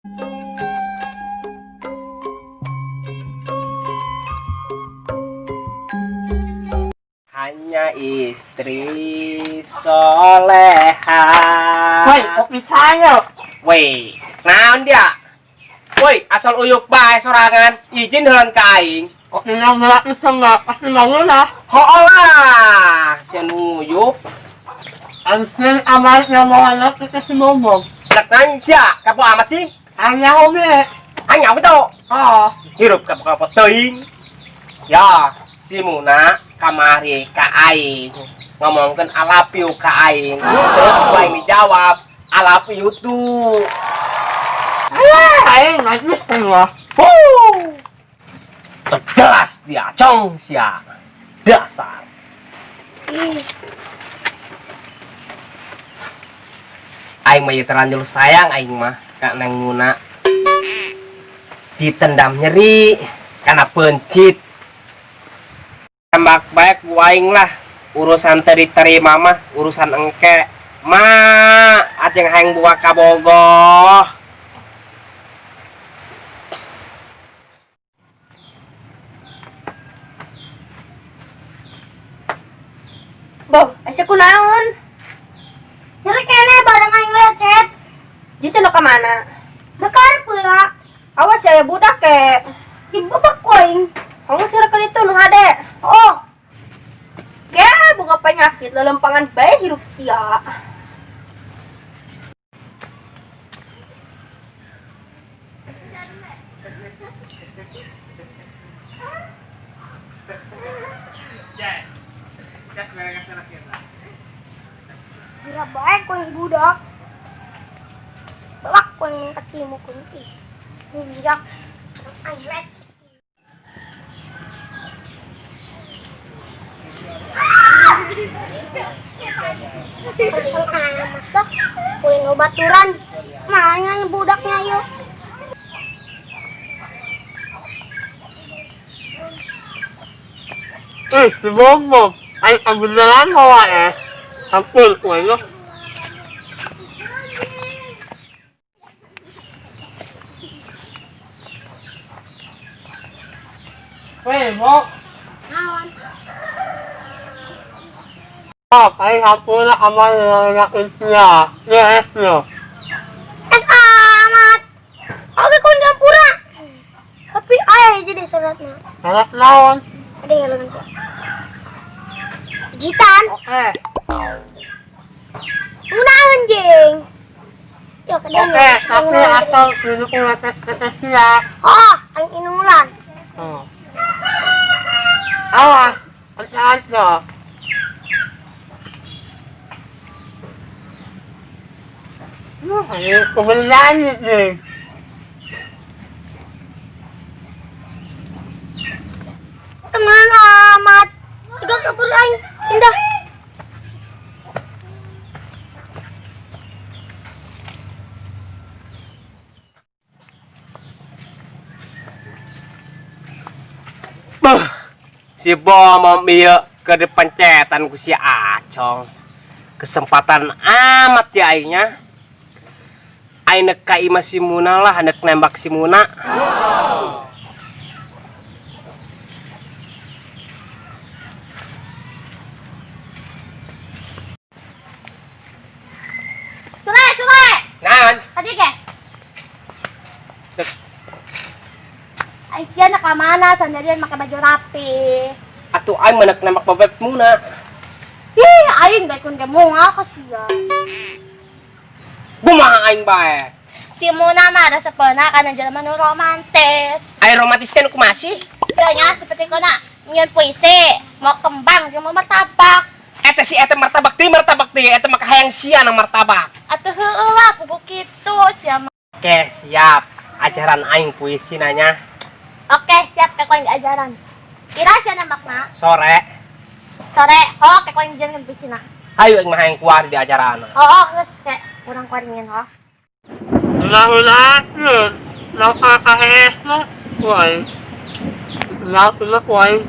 Hanya istri soleha. Woi, kopi saya. Woi, naon dia? Woi, asal uyuk bae sorangan, izin heun ka aing. Kopi yang gratis enggak pasti mau lah. Hoolah, sia nu uyuk. Ansin amal yang mau anak kita si ngomong. Rek nanya sia, kapo amat sih? Hanya hobi. Aing apa tau? Oh, Hirup kapo-kapo teuing. Ya, si Muna kamari ka aing ngomongkeun I love you ka aing. Terus ku aing dijawab, I love you too. Alah, aing najis semua. Huh. Jelas dia, cong sia. Dasar. Aing mah ieu terlanjur sayang aing mah ka Neng Muna. Ditendam nyeri karena pencit. Tembak baik ku aing lah. Urusan teu diterima mah urusan engke. Ma, aceng hayang buka kabogoh. Boh, asa kunaon? Nyeri kene barang aing lecet. Jadi nu ka mana? Bekar pula. Awas ya budak ke. Dibebek ku aing. Kamu sih rek itu nu hade. Oh. Ke boga penyakit lelempangan bae hirup sia. Geura bae ku aing budak. Balak ku aing katimu ku ih. Budak. Aing lecet. Kesel amat dah. Kuring baturan. Mana budaknya yuk? Eh, si Bombom. Aing beneran bawa es. Ampun, woi. Woi, Bo. Naon? Oh, aing hampura amal yang sia. Ya, es yo. Es amat. Oke, kun hampura. Tapi aya jadi syaratna. Syarat naon? Ada yang lengan sih. Jitan. Oke. Kunaon jeung? Ya, kadang Oke, tapi asal duduk ngetes-ngetes sia. Oh, aing inungulan. Oh. Awas, hati-hati. Nah, ini kebenaran nih. Temenan amat. Tiga kabur aing. Indah. Beuh. Si Bomom ieu ke dipencetan ku si Acong. Kesempatan amat ya aingnya. Aing nek ka imah si Muna lah, nek nembak si Muna. Sule, Sule. Naon? Tadi ke? Dek. Aisyah nak ke mana sendirian pakai baju rapi. Atuh aing mah nek nembak bebek Muna. Ih, aing bae kun ge moal kasihan. Kumaha aing bae? Si Muna mah ada sepena kana jelema nu romantis. Aing romantis teh nu kumaha sih? Soalnya seperti kona nyeun puisi, mau kembang jeung mau martabak. Eta si eta martabak teh martabak teh eta mah kahayang sia na martabak. Atuh heueuh lah puguh kitu sia mah. Oke, siap. Ajaran aing puisi nanya. Oke, siap ke aing ajaran. Kira sia nembakna? Sore. Sore, oh ke aing jeung puisina. Hayu aing mah hayang kuari di ajaran. Oh, oh geus ke urang kuari nyeun oh. Ulah-ulah, napa KHS lu? Woi. Ulah-ulah, woi.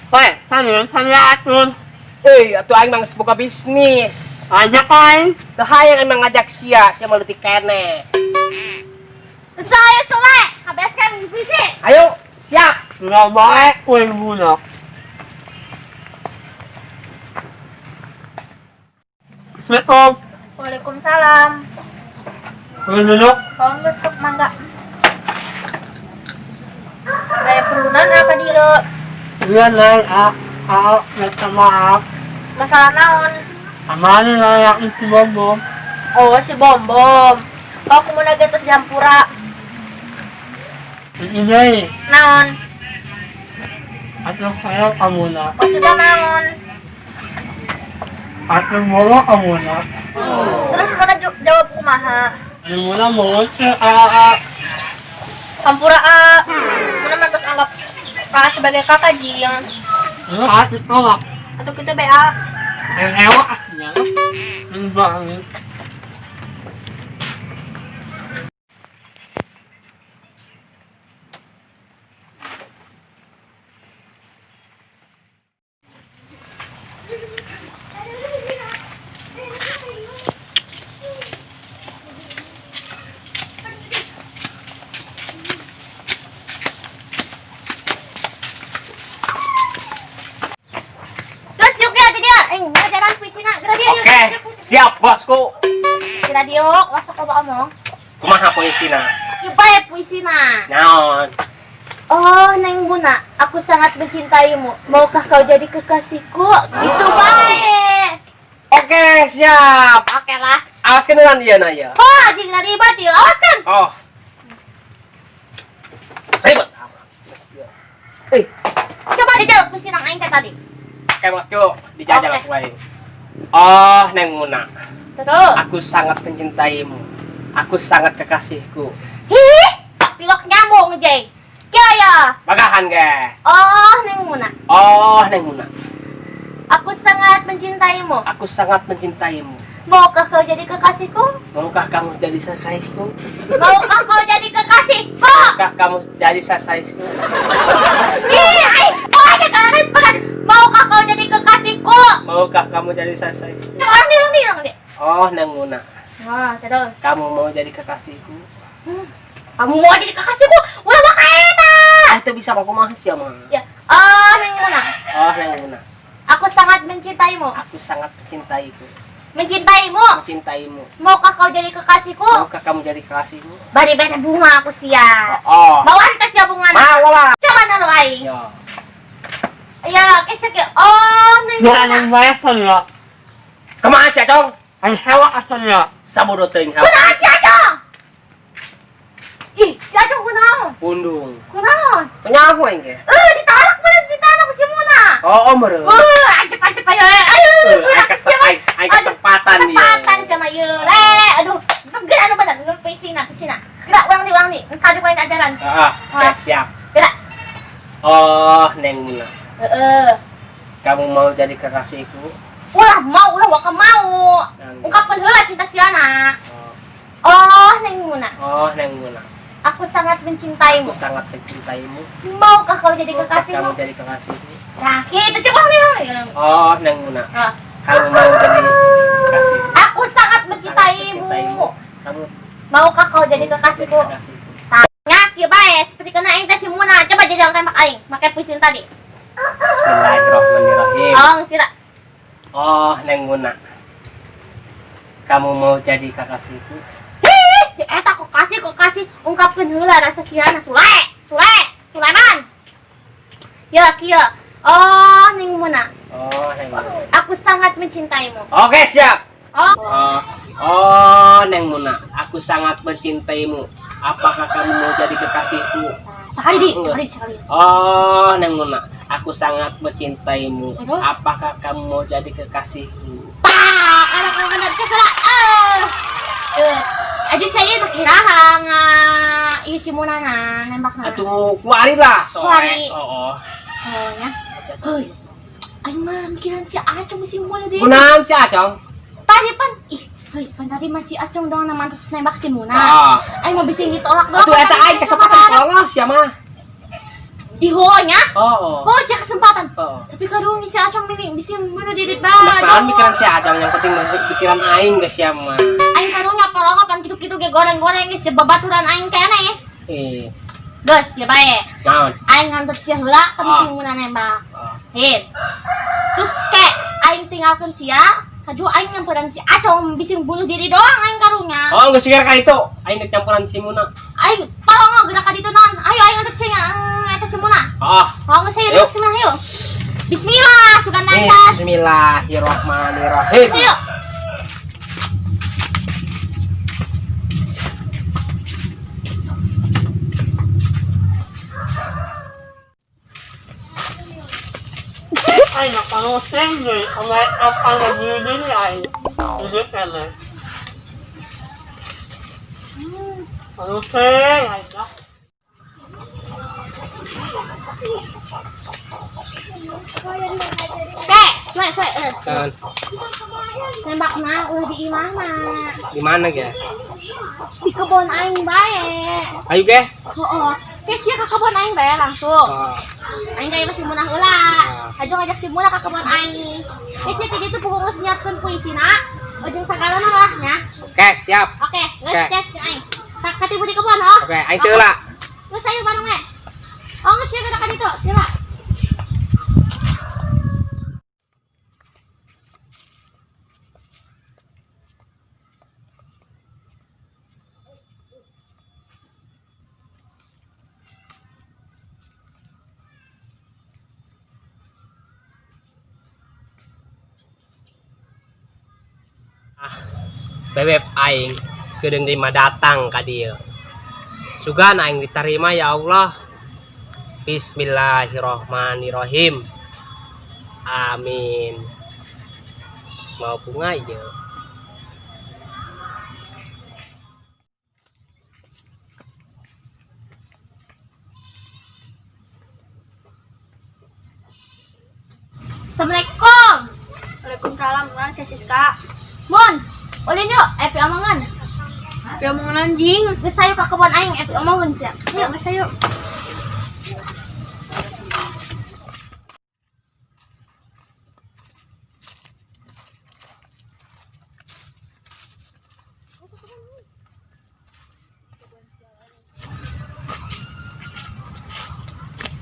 Woi, sambil sambil atun. Eh, atuh aing mah geus boga bisnis. Ajak aing. Teu hayang aing mah ngajak sia, sia mah leutik keneh. Saya Sule, habiskan puisi. Ayo, siap. Nggak baik, uing budak. Assalamualaikum. Waalaikumsalam. Uing duduk. Oh, geus sok mangga. Aya perlunan apa dieu? Iya, Neng. Ah, ah, minta maaf. Masalah naon? Amane layak itu bom. Oh, si Bom Bom. Oh, aku mau nage terus dihampura. Ini Naon? atau saya kamu nak. Maksudnya naon? Atau bola kamu nak. Terus mana jawab kumaha? Ini mula mau ke ah ah. Hampura a. Mana mah terus anggap kakak sebagai kakak jing. Ini hati tolak. Atau kita BA. Yang ewa aslinya. Ini banget. Terus yuk ya jadi ya, ngajaran puisi na. Geura dia. Oke, siap bosku. Geura dia, masuk ke omong. Kumaha puisina? Yuk bae puisi na. Naon? Oh, Neng Muna, aku sangat mencintaimu. Maukah kau jadi kekasihku? Gitu bae. Oke, siap. Oke lah. Awas kenalan dia na ya. Oh, anjing ribet yuk. Awas kan. Oh. Ribet. Eh, Coba dijawab puisi nang aing teh tadi. oke bosku, dijajal Oke. aku aing. Oh, Neng Muna, Terus. aku sangat mencintaimu. Aku sangat kekasihku. Hih, sok pilok nyambung jeng. Kia ya. Bagahan ge. Oh, Neng Muna, Oh, Neng Muna, aku sangat mencintaimu. aku sangat mencintaimu. Maukah kau jadi kekasihku? Maukah kamu jadi sekaisku? Maukah kau jadi kekasihku? Maukah kamu jadi sasaisku? Ih, ai, oh aja kan kan. Maukah kau jadi kekasihku? Maukah kamu jadi sasaisku? Orang di, orang di, orang di. Oh, Neng Muna, Wah, terus. kamu mau jadi kekasihku? Kamu mau jadi kekasihku? Ulah bakal eta. Ah, itu bisa aku mah sih mah. Ya, oh Neng Muna, Oh, Neng Muna, aku sangat mencintaimu. aku sangat mencintaiku. Mencintaimu. Mencintaimu. Maukah kau jadi kekasihku? Maukah kamu jadi kekasihku? Bari bere bunga aku sia. Oh. Mau tes ya bunga. Mau lah. Coba nalo aing. Ya. Ya, kesek ya. Oh, Neng Jangan Muna. yang banyak ya. Kemana sih, Acong? Yang hewa asalnya. Sabodo teuing Kunaon si Acong? Ih, si Acong kunaon? Pundung. Kunaon? Kenyaho aing ge. Eh, ditolak bener ditolak ku si Muna. Oh, oh meureun. Wah, acep acep ayo ayo. Eh, aing kesempatan ieu. Kesempatan sama ieu. Le, aduh, geus anu bener, ngeun puisina, puisina. Gerak ulang di, ulang di. Engkau di poin ajaran. Ah, oke, siap. Gerak. Oh, Neng Muna, Heeh. kamu mau jadi kekasihku? Ulah mau, ulah waka mau. Ungkapkeun heula cinta siana. Oh, Oh, Neng Muna, oh Neng Muna, aku sangat mencintaimu. aku sangat mencintaimu. Maukah kau jadi Maukah kekasihmu? kamu jadi kekasihku? Nah, gitu coba nih, nih. Oh, Neng Muna, Nah, kamu mau jadi kekasihku? aku sangat Sangat mencintaimu. Kamu Maukah kau jadi mau kekasihku? jadi kekasihku? Tanya, kieu bae, seperti kena aing teh si Muna. Coba jadi orang tembak aing, make puisi tadi. Bismillahirrahmanirrahim. Oh, sira. Oh, Neng Muna, kamu mau jadi kekasihku? Hih, si eta kok kasih ungkapkeun heula rasa siana Sule, Sule, Sulaiman. Ya, kieu. Oh, Neng Muna, Oh, Neng Muna. aku sangat mencintaimu. Oke, siap. Oh, Oh, oh, Neng Muna, aku sangat mencintaimu. Apakah kamu mau jadi kekasihku? sekali di, sekali, sekali. Oh, Neng Muna, aku sangat mencintaimu. Terus? Apakah kamu mau jadi kekasihku? Tak, anak anak kesala. Eh, eh, aja saya nak kira nga ieu si Muna na nembak na. Atuh kuari lah, soe. Kuari. Oh, oh. Oh, ya. Heuy. Aing mah mikiran si Acong si Muna deh. Kunaon si Acong? Tadi pan, ih, heuy, pan tadi masih Acong dong na mantas nembak si Muna. Ah. Aing mah bisa ditolak doang. Atuh eta aing kesempatan kolongos sia mah. Di nya. Oh, oh. Oh, sia kesempatan. Oh. Tapi karunya si Acong mini bisa bunuh diri Nah, bae. naon mikiran si Acong, yang penting mah pikiran aing geus sia mah. Aing karunya palongo pan kitu-kitu ge goreng-goreng geus babaturan aing keneh. Eh, Geus, ya bae. naon? Aing nganter sia heula tapi Ah. si Muna nembak. Ah. Hit. Terus kek aing tinggalkeun sia, haju aing nyamperan si Acong bisa bunuh diri doang aing karunya. Oh, geus sigar ka itu. Aing dek campuran si Muna. Aing palongo geura ka ditu non. Ayo aing nganter sia eta si Muna. Ah. Oh, geus ayo Yuk. si Muna yuk. Bismillah, sugan nangkas. Bismillahirrahmanirrahim. Ayo. Ay, nakalusing deh. Amay apa lagi diri ay. Jadi kene. Kalusing ay dah. Kek, suai suai. Eh. Naon? Nembakna ulah di imahna. Di mana ge? Di kebon aing bae. Ayo ge. Heeh. Kek sia ka kebon aing bae langsung. Ah. Aing kayak si Munah heula. Ah. Hajo ngajak si Munah ka kebon aing. Kek sia ka ditu puguh geus nyiapkeun puisina. Ujung sagalana lah nya. Oke, siap. Oke, geus Oke. cek aing. Tak katipu di kebon oh. Oke, aing teu lah. Geus ayo bareng we. Oh, geus sia ka ditu. Sila. Ah, bebeb aing kedeung lima datang ka dieu. Sugan aing diterima ya Allah. Bismillahirrahmanirrahim. Amin. Mau bunga ieu. Assalamualaikum. Waalaikumsalam, kurang si Siska. Mun, ulin yuk, epi omongan. Epi omongan anjing. Geus ayo ka kebon aing epi omongan sia. Yuk, geus ayo.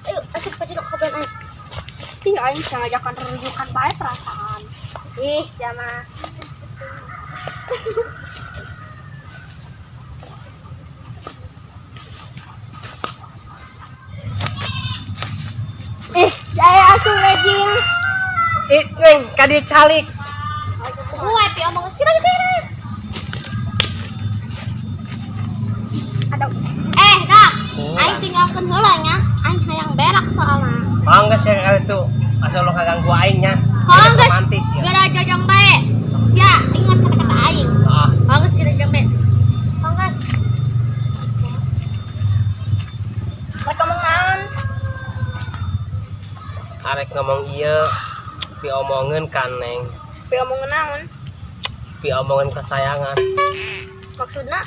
Ayo, asup ka jero ka kebon aing. Ih, aing sengajakan rujukan bae perasaan. Ih, jama. Ih, jaya asup anjing. Ih, neng, ka dieu calik. Gue epi omongan sih lagi. Aduh. Eh, dak. Oh. Aing tinggalkeun heula nya. Aing hayang berak soalna. Mangga sih kali itu. Asal lo kaganggu aing nya. Oh, geus. Romantis ya. Gara jojong bae. Sia, ingat kata-kata aing. Ah, Oh, geus sia jojong bae. Oh, geus. Mereka ngomong naon? Arek ngomong ieu diomongeun ka Neng. Epi omongan naon? Diomongin kesayangan. Maksudna?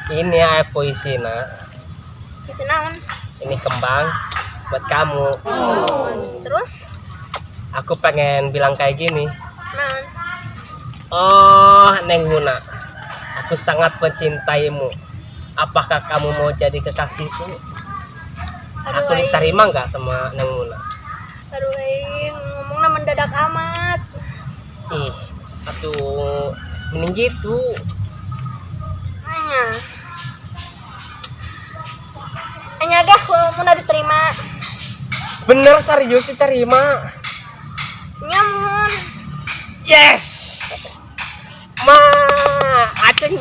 Ini ya puisina. Puisi naon? Ini kembang buat kamu. Terus? Aku pengen bilang kayak gini. Naon? Oh, Neng Muna, aku sangat mencintaimu. Apakah kamu mau jadi kekasihku? Aduh, Aku aing. diterima nggak sama Neng Muna? Aduh, aing ngomongna mendadak amat. Ih, atuh mending gitu. Anya. Anya gah mun diterima. Bener serius diterima. Nyamun. Yes. Ma, aceng.